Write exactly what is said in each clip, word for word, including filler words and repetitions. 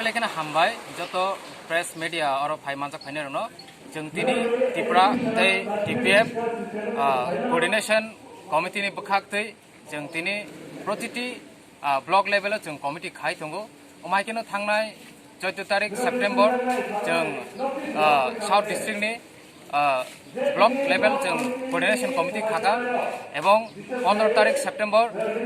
Lekheno hambai joto press media oro phai manjak phainai rokno. Chwng tini Tipra tei T P F, ah, coordination committee ni bwkhak twi chwng tini protiti, ah, block level o chwng committee khai tongo. Omo hai kheno thangnai chauddho tarik September chwng, ah, South District ni, ah, block level chwng coordination committee khaka, ebong pondro tarik September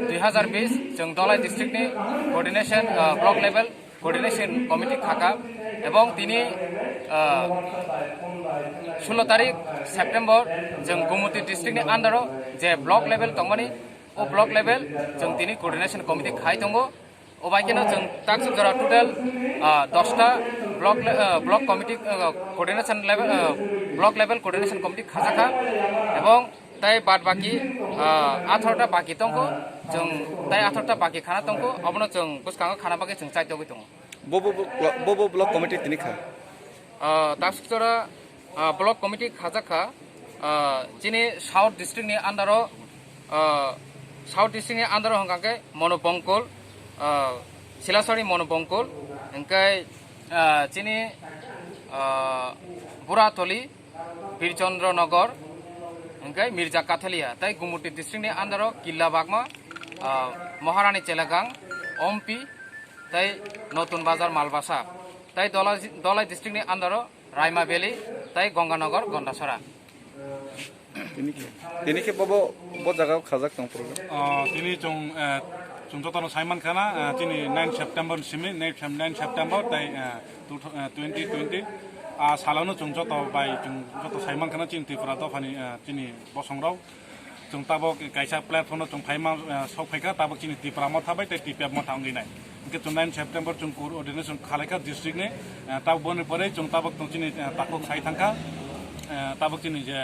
dui hazar bis chwng Dholai District ni coordination, ah, block level coordination committee khaka, ebong tini, ah, sulo tarik September chwng Gumoti District ni under o je block level tongmani, o block level chwng tini coordination committee khai tongo. Obai kheno chwng taksuk jora total, ah, dosta block le-, ah, block committee, ah, coordination level, ah, block level coordination committee khajakha, ebong tai bad baki, ah, atharota baki tongkho, chwng tai atharota baki khana tongkho, obono chwng bwskango khana bagwi chwng chaitogwi tongo. Bobo, bobo, bobo block committee tini kha? Ah, taksuk jora, ah, block committee khajak kha, ah, chini South District ni under o, ah, South District ni under o hwnkha khe Monobongkol, ah, Silasori Monobongkol, hwnkhe, ah, chini, ah, Buratoli, Birchandra Nagar, hwnkhe Mirja Kathalia, tei Gumoti District ni under o Killa Bagma, ah, Maharani Chelagang, Ompi, tei Notun Bazar Malbasa, tei Dholai, Dholai District ni under o Raima Valley tei Gonganagar Gondasora. Tini khe, tini khe bobo, bo jaga o khajak tong program? Ah, tini chwng, eh, chwng jotono sai mankha na, eh, chini nine September ni simi, nine Sep-, nine September tei, eh, two thou-, eh, twenty twenty, ah, salono chwng joto bai chwng joto sai mankha na chini Tripura dophani, eh, chini bosongrok. Chwng tabok kaisa platform no chwng phaima, eh, sok phaikha, tabok chini Tipra Motha bai tei T P F Motha wngwi nai. Hwnkhe chwng nine September chwng coordination khalaikha district ni, eh, tabok boni pore chwng tabok tong chini, eh, takhuk sai thangkha, eh, tabok chini je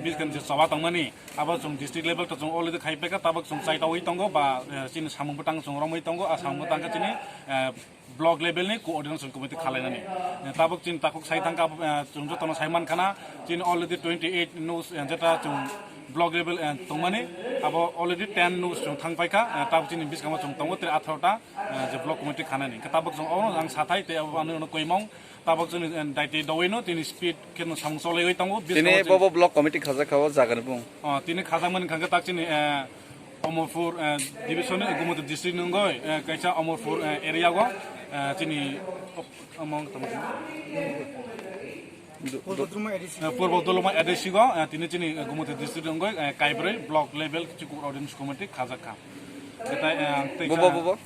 biskan je choba tongmani, abo chwng district level to chwng already khai paikha, tabok chwng chaitawi tongo ba, eh, chini samung bwtang chwng romwi tongo, a samung bwtang khe chini, eh, block level ni coordination committee khalainani. Eh, tabok chini takhuk sai thangkha, eh, chwng jotono sai mankha na, chini already twenty eight nos, eh, jeta chwng block level, eh, tongmani, abo already ten nos chwng thang paikha, eh, tabok chini biskango chwng tongo tei atharota, eh, je block committee khanani. Hwnkhe tabok chwng oro ang sathai tei abo ano koimong, tabok chini, eh, daitwi dowino tini speed kheno samung cholaiwi tongo. Tini biskango chini bobo block committee khajak kha o jaga ni bung? Oh, tini khajakmani hwnkhe tak chini, eh, Omorpur, eh, division ni Gumoti district ni wngwi, eh, kaisa Omorpur, eh, area o, eh, chini, among tamo. Purbo Duluma A D C. Eh, Purbo Duluma A D C o, eh, tini chini, eh, Gumoti district ni wngwi, eh, kaibrwi block level kichu coordination committee khajak kha. Tei, eh, tei Bobo, kha-, bobo?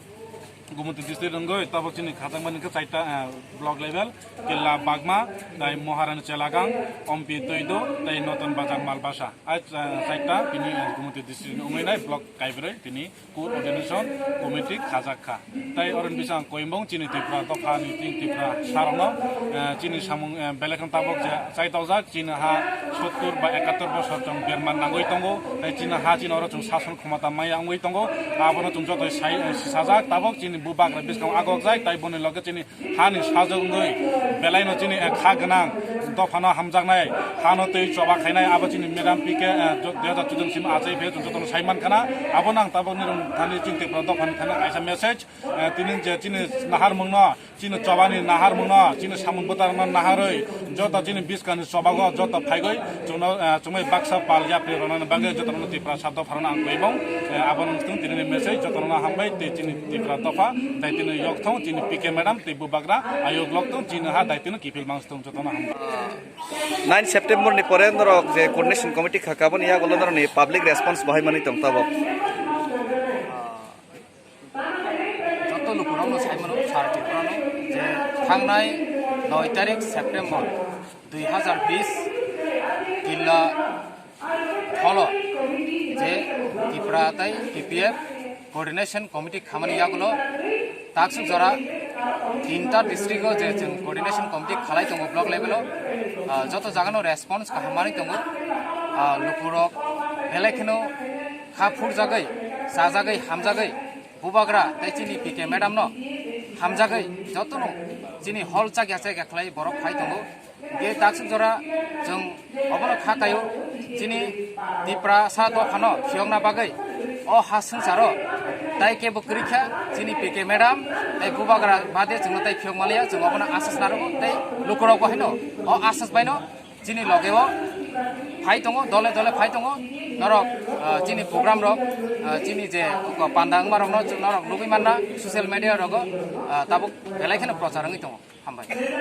Gumoti district wngwi tabok chini khajakmani khe chaita, eh, block level, Killa Bagma, tei Maharani Chelagang, Ompi Toido, tei Notun Bazar Malbasa. Ai, eh, chaita bini, eh, Gumoti district ni wngwi nai block kaibrwi tini coordination committee khajak kha. Tei oroni bising koimbong chini Tripura dopha ni tin Tripura sarokno, eh, chini samung, eh, belai kheno tabok je chaitokjak, chini ha sottur ba ekattor bosor chwng berman nangwi tongo, tei chini ha chini oro chwng sason khomota maya wngwi tongo, abono chwng joto sai, eh, sajak, tabok chini bubagra biskango agokjak, tei boni loge chini hani sajwk wngwi belaino chini, eh, kha gwnang dophano hamjaknai, hano twi choba khainai, abo chini madam P K, eh, jo-, dui hazar chuddo simi achai phe chwng jotono sai mankha na, abono ang tabokni rwng thani chini Tripura dophani thani kaisa message, eh, tini je chini naharmungno, chini chobani naharmungno, chini samung bwtarno naharwi, joto chini biskani chobago joto phaigwi chwngno, eh, chwngbai baksa pal yapri rwnani bagwi jotono Tripura sa dopharano ang koimong, eh, abono wngthung tinini message, jotono hambai tei chini Tripura dopha, tei tini yokthong chini P K madam tei bubagra ayuk loktong chini ha daitino kiphil mangstong jotono hambai. Nine September ni pore norok je coordination committee khaka, aboni yagulo norokni public response bahai manwi tong tabok? Joto lukurokno sai mano sar Tripurano je thangnai noi tarik September dui hazar bis Killa Tholo je Tripura tei T P F coordination committee khamani yagulo taksuk jora tinta district o je chwng coordination committee khalai tongo block level o, ah, joto jagano response kaham manwi tongo. Ah, lukurok belai kheno kha phurjagwi, chajagwi, hamjagwi, bubagra tei chini P K madam no hamjagwi jotono chini hol chakya chakya khlai borok phai tongo. Ge taksuk jora chwng obono kha kaio chini Tiprasa dophano phiyokna bagwi o ha swngcharo Tai kebo kwrwi kha chini P K madam, tai bubagra bade chwngno tai phiyok maliya, chwng obono asas narwgo, tai lukurokbo haino o asas baino chini logeo phai tongo, dole dole phai tongo. Norok, ah, chini program rok, ah, chini je panda wngma rokno norok nugwi manna social media rogo, ah, tabuk belai kheno prochar wngwi tongo. Hambai.